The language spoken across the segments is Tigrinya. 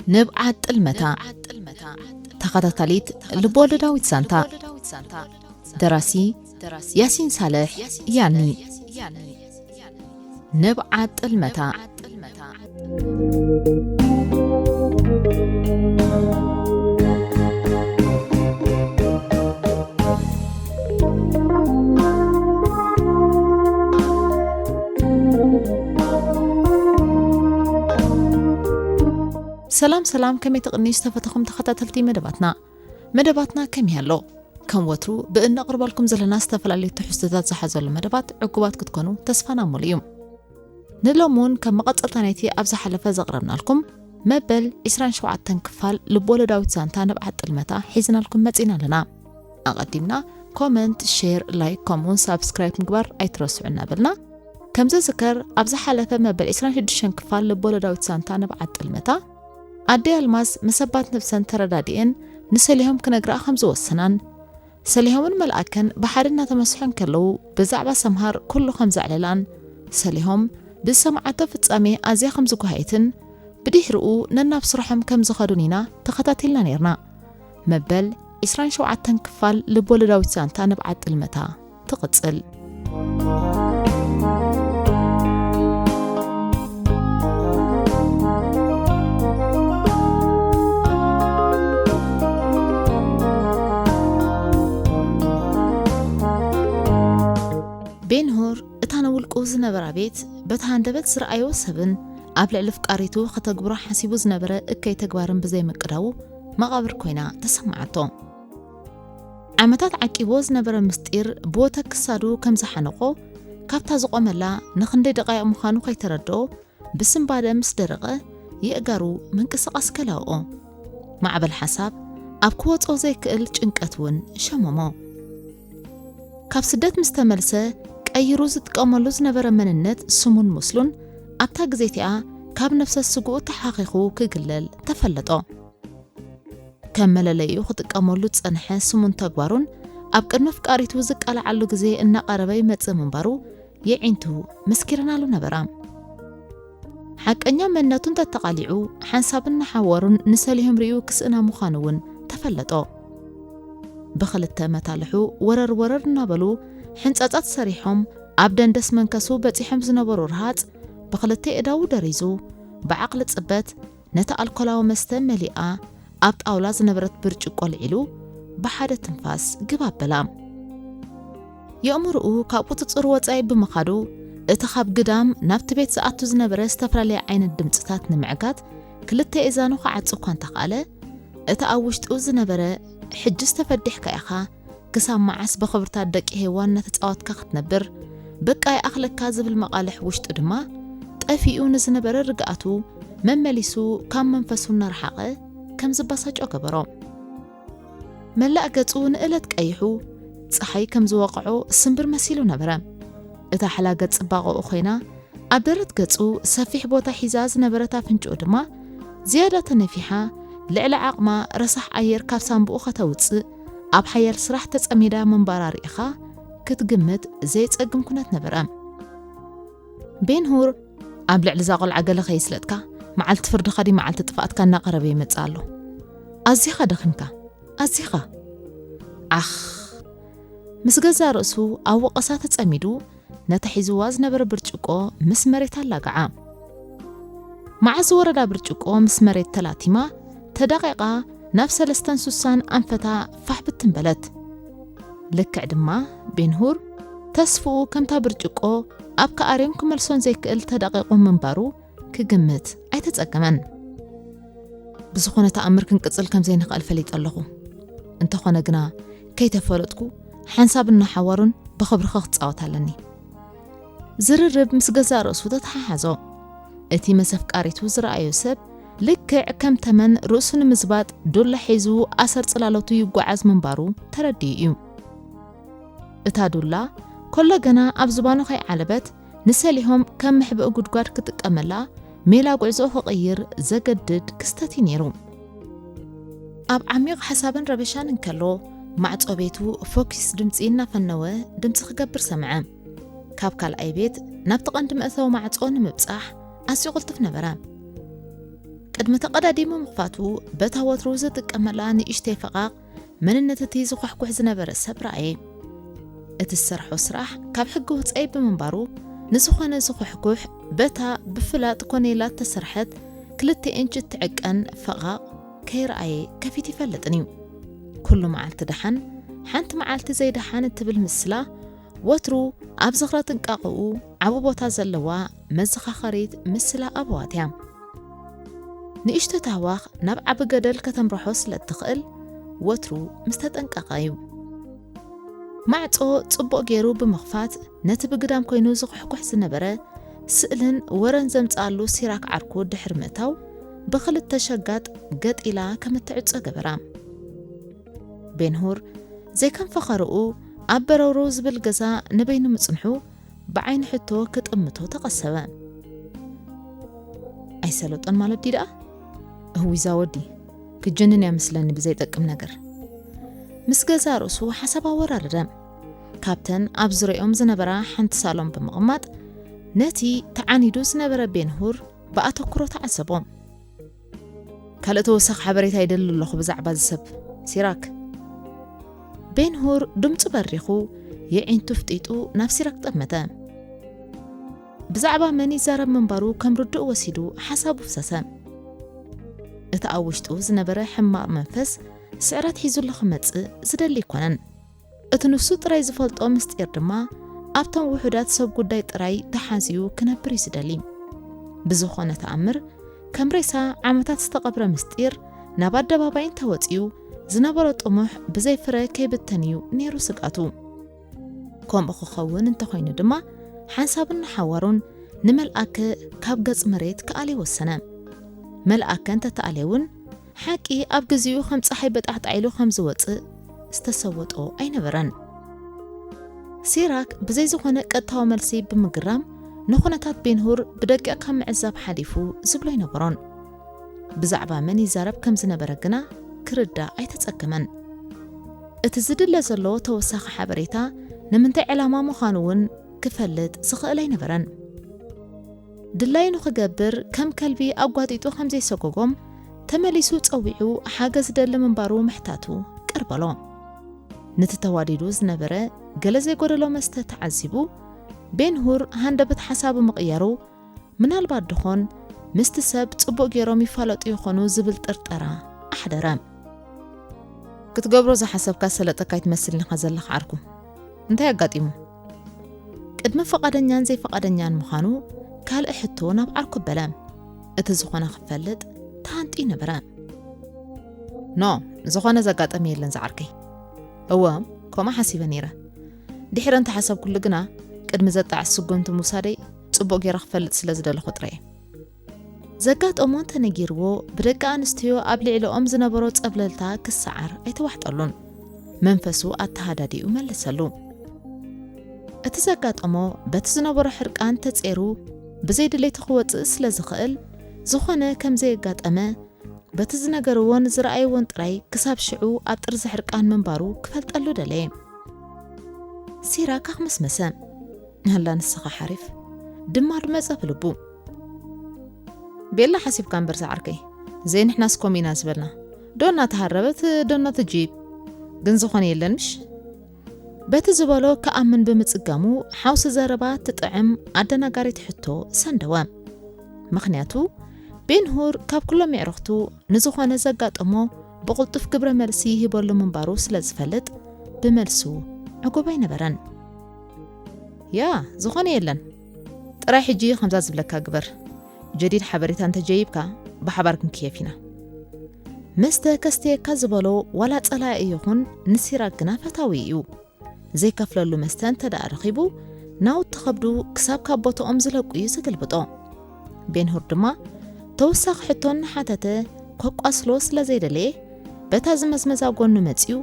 ንብዓት ጥልመታ፣ ተኸታታሊት ልብወለዳዊት ዛንታ። ደራሲ ያሲን ሳልሕ ያኒ። ንብዓት ጥልመታ። ሰላም ሰላም፣ ከመይ ትቕንዩ ዝተፈተኹም ተኸታተልቲ መደባትና? መደባትና ከመይ ኣሎ? ከም ወትሩ ብእነቕርበልኩም ዘለና ዝተፈላለዩ ትሕዝቶታት ዝሓዘሉ መደባት ዕጉባት ክትኮኑ ተስፋና ሙሉ እዩ። ንሎሚ እውን ከም መቐጸልታ ናይቲ ኣብ ዝሓለፈ ዘቕረብናልኩም መበል ዕስራን ሸውዓተን ክፋል ልብወለዳዊት ዛንታ ንብዓት ጥልመታ ሒዝናልኩም መጺና ኣለና። ኣቐዲምና ኮመንት፣ ሼር፣ ላይክ ከምኡውን ሳብስክራይብ ምግባር ኣይትረስዑ እናበልና፣ ከም ዝዝከር ኣብ ዝሓለፈ መበል ዕስራን ሽዱሽተን ክፋል ልብወለዳዊት ዛንታ ንብዓት ጥልመታ ኣደይ ኣልማዝ ምስ ኣባት ነብሰን ተረዳዲኤን ንሰሊሆም ክነግርኣ ከም ዝወሰናን፣ ሰሊሆምን መልኣከን ብሓደ እናተመስሑ እንከለዉ ብዛዕባ ሰምሃር ኩሉ ከም ዘዕለላን፣ ሰሊሆም ብዝሰምዓቶ ፍጻሜ ኣዝያ ከም ዝጓሃየትን ብድሕሪኡ ነናብ ስርሖም ከም ዝኸዱን ኢና ተኸታቲልና ነይርና። መበል ዕስራን ሸውዓተን ክፋል ልብወለዳዊት ዛንታ ንብዓት ጥልመታ ትቕጽል። ቤንሁር እታ ንውልቁ ዝነበራ ቤት በቲ ሃንደበት ዝረኣዮ ሰብን ኣብ ልዕሊ ፍቃሪቱ ከተግብሮ ሓሲቡ ዝነበረ እከይ ተግባርን ብዘይምቅዳዉ መቓብር ኮይና ተሰማዓቶ። ዓመታት ዓቂብዎ ዝነበረ ምስጢር ብወተክ ክሳዱ ከም ዝሓነቖ፣ ካብታ ዝቖመላ ንኽንደይ ደቓይቕ ምዃኑ ከይተረድኦ ብስንባደ ምስ ደረቐ የእጋሩ ምንቅስቓስ ከላብኦ። ማዕበል ሓሳብ ኣብ ክወጾ ዘይክእል ጭንቀት እውን ሸመሞ። ካብ ስደት ምስ ተመልሰ ቀይሩ ዝጥቀመሉ ዝነበረ መንነት ስሙን ምስሉን ኣብታ ግዜ እቲኣ ካብ ነፍሰ ስግኡ ተሓኺኹ ክግለል ተፈለጦ። ከም መለለይኡ ክጥቀመሉ ዝጸንሐ ስሙን ተግባሩን ኣብ ቅድሚ ፍቃሪቱ ዝቃልዓሉ ግዜ እናቐረበ ይመጽእ ምንባሩ የዒንቱ መስኪረናሉ ነበራ። ሓቀኛ መንነቱ እንተተቓሊዑ ሓንሳብ እናሓወሩን ንሰሊሆም ርእዩ ክስእና ምዃኑ እውን ተፈለጦ። ብኽልተ መታልሑ ወረር ወረር እናበሉ ሕንጻጻት ሰሪሖም ኣብ ደንደስ መንከሱ በጺሖም ዝነበሩ ረሃጽ ብኽልተ ኣእዳዉ ደሪዙ ብዓቕሊ ጽበት ነታ ኣልኮላዊ መስተ መሊኣ ኣብ ጣውላ ዝነበረት ብርጭቆ ኣልዒሉ ብሓደ ትንፋስ ግብ ኣበላ። የእምሮኡ ካብ ቁጽጽር ወጻኢ ብምኻዱ፣ እቲ ካብ ግዳም ናብቲ ቤት ዝኣቱ ዝነበረ ዝተፈላለየ ዓይነት ድምጽታት ንምዕጋት ክልተ እዛኑ ክዓጽ እኳ እንተኸኣለ፣ እቲ ኣብ ውሽጡ ዝነበረ "ሕጅስ ተፈዲሕካ ኢኻ፣ ክሳብ መዓስ ብኽብርታት ደቂ ሄዋን እናተጻወትካ ክትነብር? በቃ ይኣኽለካ" ዝብል መቓልሕ ውሽጡ ድማ ጠፊኡ ንዝነበረ ርግኣቱ መመሊሱ ካብ መንፈሱ እናረሓቐ ከም ዝበሳጮ ገበሮ። መላእ ገጹ ንእለት ቀይሑ፣ ጸሓይ ከም ዝወቕዖ ስምብር መሲሉ ነበረ። እታ ሕላገት ጽባቐኡ ኮይና፣ ኣብ ደረት ገጹ ሰፊሕ ቦታ ሒዛ ዝነበረት ኣፍንጭኡ ድማ ዝያዳ ተነፊሓ፣ ልዕሊ ዓቕማ ረሳሕ ኣየር ካብ ሳንቡኡ ከተውጽእ ኣብ ሓያል ስራሕ ተጸሚዳ ምንባራ ርኢኻ ክትግምት ዘየጸግም ኩነት ነበረ። ቤንሁር፣ ኣብ ልዕሊ እዛ ቆልዓ ገለ ከይስለጥካ፣ መዓልቲ ፍርድኻ ድዩ መዓልቲ ጥፍኣትካ እናቐረበ ይመጽእ ኣሎ። ኣዚኻ ደኺምካ፣ ኣዚኻ። ዓኽ። ምስ ገዛእ ርእሱ ኣብ ወቐሳ ተጸሚዱ፣ ነታ ሒዝዋ ዝነበረ ብርጭቆ ምስ መሬት ኣላግዓ። መዓስ ዝወረዳ ብርጭቆ ምስ መሬት ተላቲማ፣ ተዳቒቓ ናብ ሰለስተን ስሳን ኣንፈታ ፋሕ ብትን በለት። ልክዕ ድማ ቤንሁር ተስፍኡ ከምታ ብርጭቆ ኣብ ከኣርዮን ክመልሶን ዘይክእል ተዳቒቑ ምንባሩ ክግምት ኣይተጸገመን። ብዝኾነ ተኣምር ክንቅጽል ከም ዘይንኽእል ፈሊጠ ኣለኹ። እንተኾነ ግና ከይተፈለጥኩ ሓንሳብ እናሓዋሩን ብኽብርኺ ክጻወት ኣለኒ። ዝርርብ ምስ ገዛእ ርእሱ ተተሓሓዞ። እቲ ምስ ኣፍቃሪቱ ዝረኣዮ ሰብ ልክዕ ከም ተመን ርእሱ ንምዝባጥ ዱላ ሒዙ ኣሰር ጽላሎቱ ይጓዓዝ ምንባሩ ተረዲኡ እዩ። እታ ዱላ ኮሎ ገና ኣብ ዝባኑ ከይዓለበት ንሰሊሆም ከም መሕብኢ ጉድጓድ ክጥቀመላ ሜላ ጉዕዞ ክቕይር ዘገድድ ክስተት እዩ ነይሩ። ኣብ ዓሚቕ ሓሳብን ረበሻን እንከሎ፣ ማዕጾ ቤቱ ፎኪስ ድምጺ እናፈነወ ድምጺ ክገብር ሰምዐ። ካብ ካልኣይ ቤት ናብቲ ቀንዲ መእተዊ ማዕጾ ንምብጻሕ ኣዝዩ ቅልጡፍ ነበረ። ቅድሚ ተቐዳዲሙ ምኽፋቱ፣ በታ ወትሩ ዝጥቀመላ ንእሽተይ ፈቓቕ መንነት እቲ ዝኹሕኩሕ ዝነበረ ሰብ ረኣየ። እቲ ዝሰርሖ ስራሕ ካብ ሕጊ ወጻኢ ብምንባሩ፣ ንዝኾነ ዝኹሕኩሕ በታ ብፍላጥ ኮኔላ እተሰርሐት ክልተ ኢንች እትዕቀን ፈቓቕ ከይረኣየ ከፊቱ ይፈልጥን እዩ። ኩሉ መዓልቲ ደሓን፣ ሓንቲ መዓልቲ ዘይደሓን እትብል ምስላ፣ ወትሩ ኣብ ዝኽረ ጥንቃቕኡ ዓቢ ቦታ ዘለዋ መዘኻኸሪት ምስላ ኣበዋት እያ። ንእሽቶ ታህዋኽ ናብ ዓቢ ገደል ከተምርሖ ስለ እትኽእል፣ ወትሩ ምስ ተጠንቀቐ እዩ። ማዕጾ ጽቡቕ ገይሩ ብምኽፋት፣ ነቲ ብግዳም ኮይኑ ዝኹሕኩሕ ዝነበረ ስእልን ወረን ዘምጽኣሉ ሲራክ ዓርኩ ድሕሪ ምእታው፣ ብኽልተ ሸጋጥ ገጥ ኢላ ከም እትዕጾ ገበራ። ቤንሁር፣ ዘይከም ፈኸርኡ ኣብ በረውረው ዝብል ገዛ ንበይኑ ምጽንሑ፣ ብዓይኒ ሕቶ ክጥምቶ ተቐሰበ። ኣይሰለጦን ማለት ድዩ ደኣ? እውይ፣ እዛ ወዲ ክትጅንን እያ መስለኒ ብዘይጠቅም ነገር። ምስ ገዛ ርእሱ ሓሳብ ኣወራረደ። ካብተን ኣብ ዙርያኦም ዝነበራ ሓንቲ ሳሎን ብምቕማጥ፣ ነቲ ተዓኒዱ ዝነበረ ቤንሁር ብኣተኩሮ ተዓዘቦ። ካልእ ተወሳኺ ሓበሬታ ይደሊ ኣለኹ ብዛዕባ እዚ ሰብ፣ ሲራክ። ቤንሁር ድምጹ በሪኹ፣ የዒንቱ ፍጢጡ ናብ ሲራክ ጠመተ። ብዛዕባ መን ይዛረብ ምንባሩ ከም ርዱእ ወሲዱ ሓሳቡ ፍሰሰ። እቲ ኣብ ውሽጡ ዝነበረ ሕማቕ መንፈስ ስዕረት ሒዙሉ ክመጽእ ዝደሊ ኣይኮነን። እቲ ንሱ ጥራይ ዝፈልጦ ምስጢር ድማ ኣብቶም ውሑዳት ሰብ ጉዳይ ጥራይ ተሓዝዩ ክነብር እዩ ዝደሊ። ብዝኾነ ተኣምር፣ ከም ሬሳ ዓመታት ዝተቐብረ ምስጢር ናብ ኣደባባይ እንተወጺኡ፣ ዝነበሮ ጥሙሕ ብዘይ ፍረ ከይብተን እዩ ነይሩ ስግኣቱ። ከምኡ ክኸውን እንተኾይኑ ድማ፣ ሓንሳብን ንሓዋሩን ንመልኣከ ካብ ገጽ መሬት ክኣልዮ ወሰነ። መልኣከ እንተተኣልየ እውን፣ ሓቂ ኣብ ግዜኡ ከም ጸሓይ በጣሕጣሕ ኢሉ ከም ዝወጽእ ዝተሰወጦ ኣይነበረን። ሲራክ ብዘይ ዝኾነ ቀጥታዊ መልሲ ብምግራም፣ ንኹነታት ቤንሁር ብደቂቕ ካብ ምዕዛብ ሓሊፉ ዝብሎ ኣይነበሮን። ብዛዕባ መን ይዛረብ ከም ዝነበረ ግና ክርዳእ ኣይተጸገመን። እቲ ዝድለ ዘሎ ተወሳኺ ሓበሬታ ንምንታይ ዕላማ ምዃኑ እውን ክፈልጥ ዝኽእል ኣይነበረን። ድላዩ ንኽገብር ከም ከልቢ ኣጓጢጡ ከም ዘይሰጎጎም፣ ተመሊሱ ጸዊዑ ሓገዝ ዝደሊ ምንባሩ ምሕታቱ ቅር በሎ። ነቲ ተዋዲዱ ዝነበረ ገለ ዘይጎደሎ መስተ ተዓዚቡ፣ ቤንሁር ሃንደበት ሓሳቡ ምቕያሩ፣ ምናልባት ድኾን ምስቲ ሰብ ጽቡቕ ገይሮም ይፋለጡ ይኾኑ ዝብል ጥርጠራ ኣሕደረ። ክትገብሮ ዝሓሰብካ ሰለጠካ ኣይትመስልን ኢኻ ዘለኻ ዓርኩ። እንታይ ኣጋጢሙ? ቅድሚ ፍቓደኛን ዘይፍቓደኛን ምዃኑ ካልእ ሕቶ ናብ ዓርኩ ኣበለ። እቲ ዝኾነ ክፈልጥ ተሃንጥዩ ነበረ። ኖ፣ ዝኾነ ዘጋጠመ የለን ዝዓርከይ። እወ፣ ከምኡ ሓሲበ ነይረ። ድሕሪ እንተሓሰብኩሉ ግና፣ ቅድሚ ዘጣዕስ ስጉምቲ ምውሳደይ ጽቡቕ ገይረ ክፈልጥ ስለ ዝደለኹ ጥራይ እየ። ዘጋጠሞ እንተነጊርዎ፣ ብደቂ ኣንስትዮ ኣብ ልዕሊኦም ዝነበሮ ጸብለልታ ክሰዓር ኣይተዋሕጠሉን። መንፈሱ ኣተሃዳዲኡ መለሰሉ። እቲ ዘጋጠሞ በቲ ዝነበሮ ሕርቃን ተጼሩ ብዘይ ድሌቱ ክወጽእ ስለ ዝኽእል፣ ዝኾነ ከም ዘየጋጠመ፣ በቲ ዝነገርዎን ዝረኣይዎን ጥራይ ክሳብ ሽዑ ኣብ ጥርዚ ሕርቃን ምንባሩ ክፈልጠሉ ደለየ። ሲራክ ኣኽመስመሰ። ኣላ ንስኻ ሓሪፍ። ድማድ መጸ ብልቡ። ቤላ ሓሲብካ እምበር ዝዓርከይ። ዘይንሕናስ ከምኡ ኢና ዝበልና። ዶ እናተሃረበት፣ ዶ እናተጅይብ። ግን ዝኾነ የለን ምሽ? በቲ ዝበሎ ክኣምን ብምጽጋሙ፣ ሓውሲ ዘረባ ትጥዕም ኣደናጋሪት ሕቶ ሰንደወ። ምኽንያቱ፣ ቤንሁር ካብ ኩሎም የዕሩኽቱ ንዝኾነ ዘጋጠሞ ብቕልጡፍ ግብረ መልሲ ይህበሉ ምንባሩ ስለ ዝፈልጥ፣ ብመልሱ ዕጉብ ኣይነበረን። ያ፣ ዝኾነ የለን። ጥራይ ሕጂ ከምዛ ዝብለካ ግበር። ጀዲድ ሓበሬታ እንተጀይብካ፣ ብሓባር ክንክየፍ ኢና። መስተ ከስተየካ ዝበሎ ዋላ ጸላኢ ይኹን ንሲራክ ግና ፈታዊ እዩ። ዘይከፍለሉ መስተ እንተ ደኣ ረኺቡ፣ ናውቲ ከብዱ ክሳብ ካብ ቦታኦም ዝለቁ እዩ ዝግልብጦ። ቤንሁር ድማ ተወሳኺ ሕቶ እናሓተተ ከቋስሎ ስለ ዘይደለየ፣ በታ ዝመዝመዛ ጎኑ መጺኡ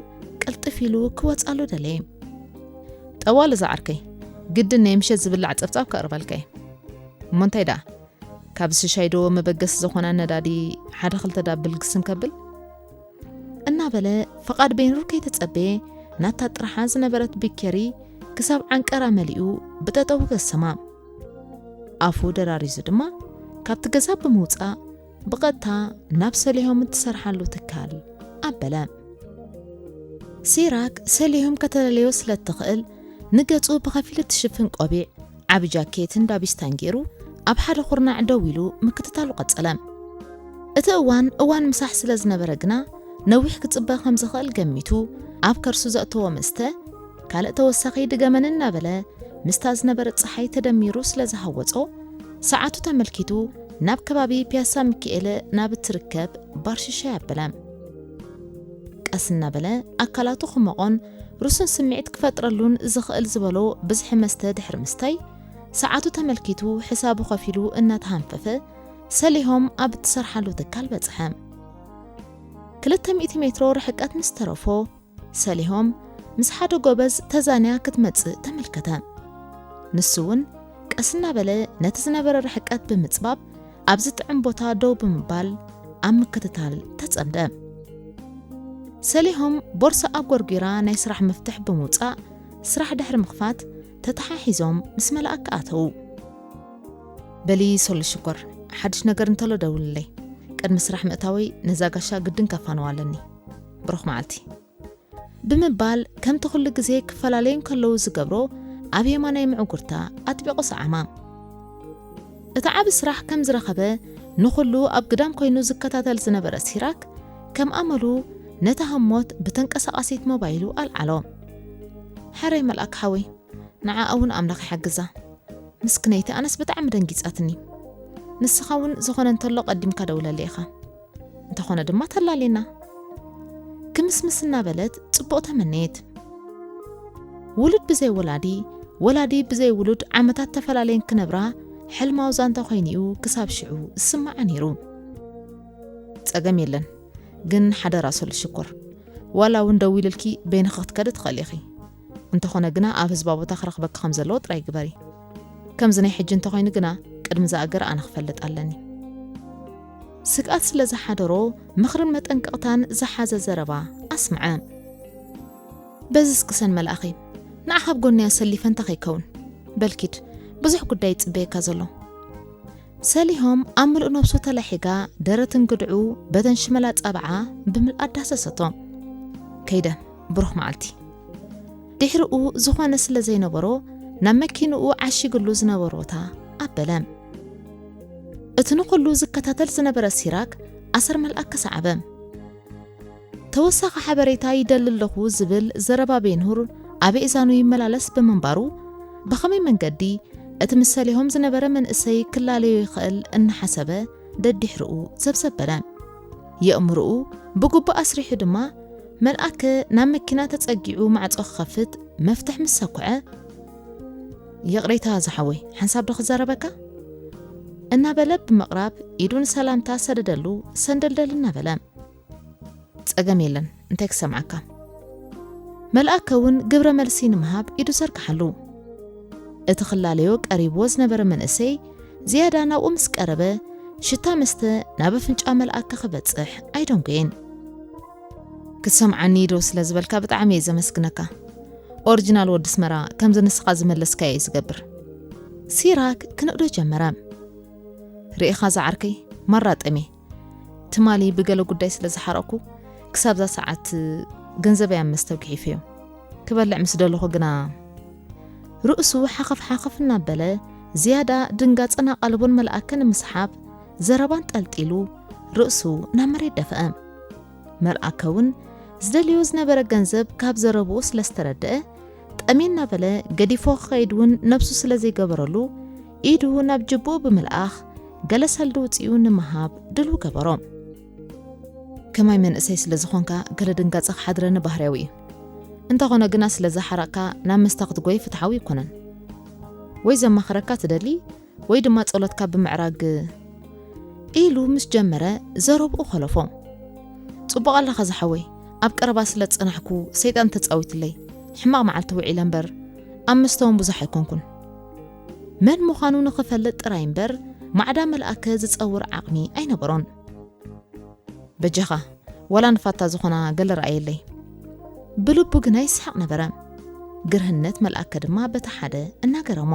ቅልጥፍ ኢሉ ክወጻሉ ደለየ። ጠዋሊ ዝዓርከይ፣ ግድን ናይ ምሸት ዝብላዕ ጸብጻብ ከቕርበልካ እየ። እሞ እንታይ ደኣ? ካብ ዝሽሻይ ዶ መበገሲ ዝኾና ነዳዲ ሓደ ክልተ ዳብል ግስም ከብል? እናበለ ፍቓድ ቤንሁር ከይተጸበየ ናታ ጥርሓ ዝነበረት ቢኬሪ ክሳብ ዓንቀራ መሊኡ ብጠጠው ገሰማ። ኣፉ ደራሪዙ ድማ ካብቲ ገዛ ብምውጻእ ብቐጥታ ናብ ሰሊሆም እትሰርሓሉ ትካል ኣበለ። ሲራክ ሰሊሆም ከተለለዮ ስለ እትኽእል፣ ንገጹ ብኸፊል እትሽፍን ቆቢዕ፣ ዓቢ ጃኬትን ዳቢስታን ገይሩ ኣብ ሓደ ኩርናዕ ደው ኢሉ ምክትታሉ ቀጸለ። እቲ እዋን እዋን ምሳሕ ስለ ዝነበረ ግና፣ ነዊሕ ክጽበ ከም ዝኽእል ገሚቱ፣ ኣብ ከርሱ ዘእተዎ መስተ፣ ካልእ ተወሳኺ ድገመኒ እናበለ ምስታ ዝነበረት ጸሓይ ተደሚሩ ስለ ዝሃወጾ፣ ሰዓቱ ተመልኪቱ ናብ ከባቢ ፒያሳ ሚካኤል ናብ እትርከብ ባር ሽሻይ ኣበለ። ቀስ እናበለ ኣካላቱ ክሞቖን ርሱን ስምዒት ክፈጥረሉን ዝኽእል ዝበሎ ብዝሒ መስተ ድሕሪ ምስታይ፣ ሰዓቱ ተመልኪቱ ሕሳቡ ከፊሉ እናተሃንፈፈ፣ ሰሊሆም ኣብ እትሰርሓሉ ትካል በጽሐ። ክልተ ሚእቲ ሜትሮ ርሕቀት ምስ ተረፎ፣ ሰሊሆም ምስ ሓደ ጎበዝ ተዛንያ ክትመጽእ ተመልከተ። ንሱ እውን ቀስ እናበለ ነቲ ዝነበረ ርሕቀት ብምጽባብ፣ ኣብዚ ጥዑም ቦታ ደው ብምባል ኣብ ምክትታል ተጸምደ። ሰሊሆም ቦርሳ ኣጎርጒራ ናይ ስራሕ መፍትሕ ብምውጻእ፣ ስራሕ ድሕሪ ምኽፋት ተተሓሒዞም ምስ መልኣከ ኣተዉ። በሊ ሶሊ ሽኮር፣ ሓድሽ ነገር እንተሎ ደውልለይ። ቅድሚ ስራሕ ምእታወይ ነዛ ጋሻ ግድን ከፋንዋ ኣለኒ። ብሩኽ መዓልቲ። ብምባል ከምቲ ኩሉ ግዜ ክፈላለዩ እንከለዉ ዝገብሮ ኣብ የማናይ ምዕጉርታ ኣጥቢቑ ሰዓማ። እቲ ዓቢ ስራሕ ከም ዝረኸበ ንኹሉ ኣብ ግዳም ኮይኑ ዝከታተል ዝነበረ ሲራክ ከም ኣመሉ ነታ ህሞት ብተንቀሳቓሲት ሞባይሉ ኣልዓሎ። ሕራይ መልኣክ ሓወይ፣ ንዓኣ እውን ኣምላኽ ይሓግዛ። ምስክነይቲ ኣነስ ብጣዕሚ ደንጊጻትኒ። ንስኻ እውን ዝኾነ እንተሎ ቀዲምካ ደውለለይ ኢኻ። እንተኾነ ድማ ተላሊና። ክምስምስ እናበለት ጽቡቕ ተመነየት። ውሉድ ብዘይ ወላዲ፣ ወላዲ ብዘይ ውሉድ ዓመታት ተፈላለየን ክነብራ ሕልማዊ ዛንታ ኮይኑ'ዩ ክሳብ ሽዑ ዝስምዓ ነይሩ። ጸገም የለን፣ ግን ሓደራ ሶሊ ሽኮር፣ ዋላ እውን ደዊልልኪ በይንኺ ክትከዲ ትኽእሊ ኢኺ። እንተኾነ ግና ኣብ ህዝባ ቦታ ክረኽበኪ ከም ዘለዎ ጥራይ ግበሪ። ከምዚ ናይ ሕጂ እንተኾይኑ ግና ቅድሚ ዝኣገር ኣነ ክፈልጥ ኣለኒ። ስግኣት ስለ ዝሓደሮ ምኽርን መጠንቀቕታን ዝሓዘ ዘረባ ኣስምዐ። በዚ እስክሰን መልኣኸይ፣ ንዓኻ ኣብ ጎነይ ኣሰሊፈ እንተ ከይከውን። በልኪድ፣ ብዙሕ ጉዳይ ይጽበየካ ዘሎ። ሰሊሆም ኣብ ምሉእ ነብሱ ተላሒጋ ደረትን ግድዑ በተን ሽመላ ጻብዓ ብምልኣት ዳሰሰቶ። ከይደ፣ ብሩኽ መዓልቲ። ድሕሪኡ ዝኾነ ስለ ዘይነበሮ ናብ መኪንኡ ዓሺግሉ ዝነበሮ ቦታ ኣበለ። እቲ ንኹሉ ዝከታተል ዝነበረ ሲራክ ኣሰር መልኣከ ሰዓበ። ተወሳኺ ሓበሬታ ይደሊ ኣለኹ ዝብል ዘረባ ቤንሁር ኣብ እዛኑ ይመላለስ ብምንባሩ፣ ብኸመይ መንገዲ እቲ ምስ ሰሊሆም ዝነበረ መንእሰይ ክላለዮ ይኽእል እናሓሰበ ደድሕርኡ ዘብዘብ በለ። የእምርኡ ብግቡእ ኣስሪሑ ድማ፣ መልኣከ ናብ መኪና ተጸጊዑ ማዕጾ ክኸፍት መፍትሕ ምስ ሰኩዐ፣ "ይቕሬታ ዝሓወይ፣ ሓንሳብ ዶ ክዛረበካ?" እናበለ ብምቕራብ ኢዱ ንሰላምታ ሰደደሉ፣ ሰንደልደል እናበለ። "ጸገም የለን፣ እንታይ ክሰምዓካ?" መልኣከ እውን ግብረ መልሲ ንምሃብ ኢዱ ዘርግሓሉ። እቲ ክላለዮ ቀሪብዎ ዝነበረ መንእሰይ ዝያዳ ናብኡ ምስ ቀረበ፣ ሽታ መስተ ናብ ኣፍንጫ መልኣከ ክበጽሕ ኣይደንጎየን። "ክትሰምዓኒ ዶ ስለ ዝበልካ ብጣዕሚ እየ ዘመስግነካ። ኦሪጂናል ወዲ ኣስመራ ከምዚ ንስኻ ዝመለስካዮ እዩ ዝገብር።" ሲራክ ክንእዶ ጀመረ። "ርኢኻ ዝዓርከይ፣ ማራ ጠምየ። ትማሊ ብገለ ጉዳይ ስለ ዝሓረቕኩ፣ ክሳብዛ ሰዓት ገንዘበይ ኣብ መስተ ጒሒፈዮ። ክበልዕ ምስ ደለኹ ግና" ርእሱ ሓኸፍ ሓኸፍ እናበለ፣ ዝያዳ ድንጋጸን ኣቓልቦን መልኣከ ንምስሓብ፣ ዘረባ ኣንጠልጢሉ ርእሱ ናብ መሬት ደፍአ። መልኣከ እውን ዝደልዮ ዝነበረ ገንዘብ ካብ ዘረብኡ ስለ ዝተረድአ፣ ጠምየ እናበለ ገዲፎ ክኸይድ እውን ነብሱ ስለ ዘይገበረሉ፣ ኢዱ ናብ ጅብኡ ብምልኣኽ፣ ገለ ሰልዲ ውጺኡ ንምሃብ ድልው ገበሮ። "ከማይ መንእሰይ ስለ ዝኾንካ፣ ገለ ድንጋጸ ክሓድረኒ ባህርያዊ እዩ። እንተኾነ ግና፣ ስለ ዝሓረቕካ ናብ መስተ ክትጎይ ፍትሓዊ ኣይኮነን። ወይ ዘማኽረካ ትደሊ፣ ወይ ድማ ጸሎትካ ብምዕራግ" ኢሉ ምስ ጀመረ፣ ዘረብኡ ኾለፎ። "ጽቡቕ ኣለኻ ዝሓወይ፣ ኣብ ቀረባ ስለ ዝጸናሕኩ ሰይጣን ተጻዊትለይ። ሕማቕ መዓልቲ ውዒለ እምበር፣ ኣብ መስተ እውን ብዙሕ ኣይኮንኩን። መን ምዃኑ ንኽፈልጥ ጥራይ እምበር፣ ማዕዳ መልኣከ ዝጸውር ዓቕሚ ኣይነበሮን። በጃኻ፣ ዋላ ንፋታ ዝኾና ገለ ረኣየለይ።" ብልቡ ግና ይስሕቕ ነበረ። ግርህነት መልኣከ ድማ በቲ ሓደ እናገረሞ።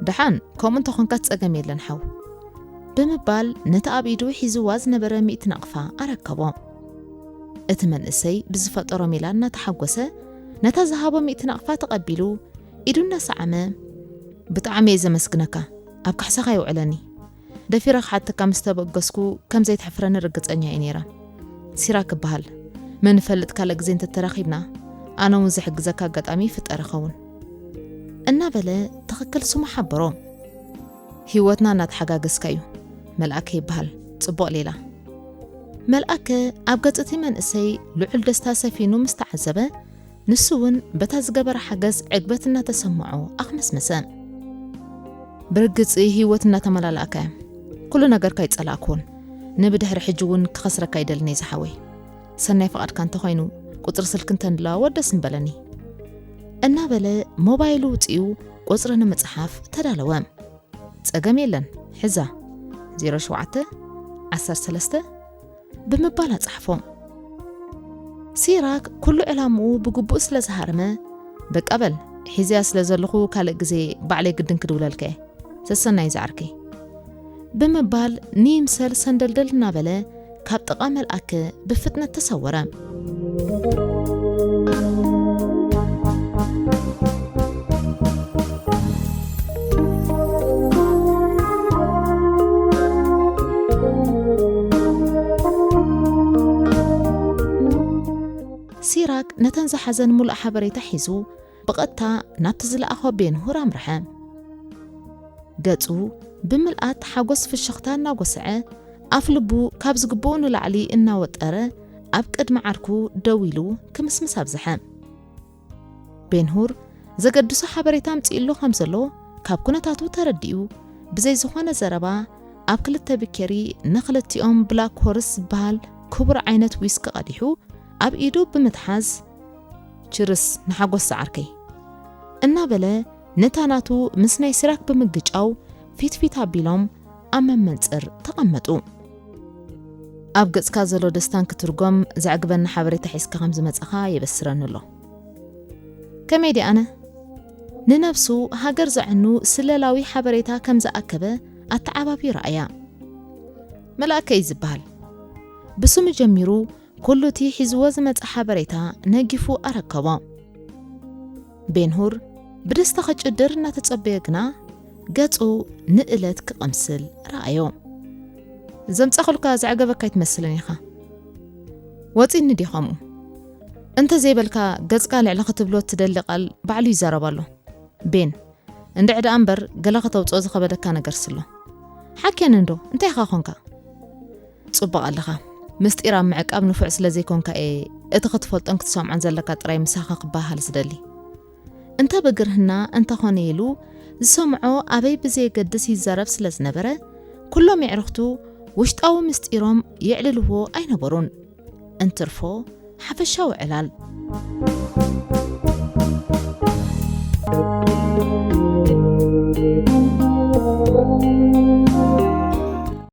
"ደሓን፣ ከምኡ እንተኾንካ ጸገም የለን ሓው። ብምባል ነቲ ኣብ ኢዱ ሒዝዋ ዝነበረ ሚእቲ ናቕፋ ኣረከቦ። እቲ መንእሰይ ብዝፈጠሮ ሜላ እናተሓጎሰ ነታ ዝሃቦ ሚእቲ ናቕፋ ተቐቢሉ ኢዱ እናሰዓመ፣ "ብጣዕሚ እየ ዘመስግነካ፣ ኣብ ካሕሳኻ ይውዕለኒ። ደፊረ ክሓተካ ምስ ተበገስኩ ከም ዘይትሕፍረኒ ርግጸኛ እየ ነይረ። ሲራክ እበሃል። መን ይፈልጥ ካልእ ግዜ እንተተራኺብና ኣነ እውን ዝሕግዘካ ኣጋጣሚ ይፍጠር ይኸውን" እናበለ ትኽክል ስሙ ሓበሮ። "ህይወትና እናተሓጋገዝካ እዩ። መልኣከ ይበሃል። ጽቡቕ ሌላ።" መልኣከ ኣብ ገጽ እቲ መንእሰይ ልዑል ደስታ ሰፊኑ ምስ ተዓዘበ፣ ንሱ እውን በታ ዝገበረ ሓገዝ ዕግበት እናተሰምዖ ኣኽመስመሰ። "ብርግጽ ህይወት እናተመላላእካ እያ። ኩሉ ነገርካ ኣይጸላእኩዎን። ንብድሕሪ ሕጂ እውን ክኸስረካ ኣይደልን እየ ዝሓወይ። ሰናይ ፍቓድካ እንተኾይኑ ቁጽሪ ስልኪ እንተንለዋወጥ ደስ ምበለኒ" እናበለ ሞባይሉ ውጺኡ ቁጽሪ ንምጽሓፍ ተዳለወ። "ጸገም የለን፣ ሕዛ ዜሮ ሸውዓተ ዓሰርተ ሰለስተ" ብምባል ኣጻሕፎ። ሲራክ ኩሉ ዕላምኡ ብግቡእ ስለ ዝሃረመ፣ "በቃ በል፣ ሒዘያ ስለ ዘለኹ ካልእ ግዜ ባዕለይ ግድን ክድውለልካ እየ። ሰሰናዩ ዝዓርከይ" ብምባል ንይምሰል ሰንደልደል እናበለ ካብ ጥቓ መልኣከ ብፍጥነት ተሰወረ። ሲራክ ነተን ዝሓዘን ሙሉእ ሓበሬታ ሒዙ ብቐጥታ ናብቲ ዝለኣኾ ቤንሁር ኣምርሐ። ገጹ ብምልኣት ሓጎስ ፍሽኽታ እናጎስዐ፣ ኣፍ ልቡ ካብ ዝግብኡ ንላዕሊ እናወጠረ፣ ኣብ ቅድሚ ዓርኩ ደው ኢሉ ክምስምስ ኣብዝሐ። ቤንሁር ዘገድሶ ሓበሬታ ኣምጺእሉ ከም ዘሎ ካብ ኩነታቱ ተረዲኡ፣ ብዘይ ዝኾነ ዘረባ ኣብ ክልተ ብኬሪ ንኽልቲኦም ብላክ ሆርስ ዝበሃል ክቡር ዓይነት ዊስኪ ቀዲሑ ኣብ ኢዱ ብምትሓዝ፣ "ችርስ ንሓጎስ ዝዓርከይ" እናበለ ነታ ናቱ ምስ ናይ ሲራክ ብምግጫው ፊት ፊት ኣቢሎም ኣብ መመንጽር ተቐመጡ። "ኣብ ገጽካ ዘሎ ደስታን ክትርጎም ዘዕግበኒ ሓበሬታ ሒዝካ ከም ዝመጻኻ የበስረኒ ኣሎ። ከመይ ድየ ኣነ?" ንነብሱ ሃገር ዘዕኑ ስለላዊ ሓበሬታ ከም ዝኣከበ ኣተዓባብዩ ረኣያ። "መልኣከ እዩ ዝበሃል። ብስሙ ጀሚሩ ኩሉ እቲ ሒዝዎ ዝመጸ ሓበሬታ ነጊፉ ኣረከቦ።" ቤንሁር ብደስታ ክጭድር እናተጸበየ ግና ገጹ ንእለት ክቕምስል ረኣዮ። "ዘምጻኹልካ ዘዕገበካ ኣይትመስልን ኢኻ። ወጺኒ ድዩ ከምኡ? እንተ ዘይበልካ ገጽካ ልዕሊ ክትብሎ እትደሊ ቃል ባዕሉ ይዛረብ ኣሎ። ቤን፣ እንድዒ ደኣ እምበር ገለ ከተውጽኦ ዝኸበደካ ነገርስ ኣሎ። ሓኬኒ እንዶ እንታይ ኢኻ ኾንካ?" "ጽቡቕ ኣለኻ። ምስጢር ኣብ ምዕቃብ ንፉዕ ስለ ዘይኮንካ እየ እቲ ክትፈልጦን ክትሰምዖን ዘለካ ጥራይ ምሳኻ ክበሃሃል ዝደሊ። እንተ ብግርህና እንተኾነ" ኢሉ ዝሰምዖ ኣበይ ብዘየገድስ ይዛረብ ስለ ዝነበረ፣ ኩሎም የዕርኽቱ ውሽጣዊ ምስጢሮም የዕልልዎ ኣይነበሩን። እንትርፎ ሓፈሻዊ ዕላል።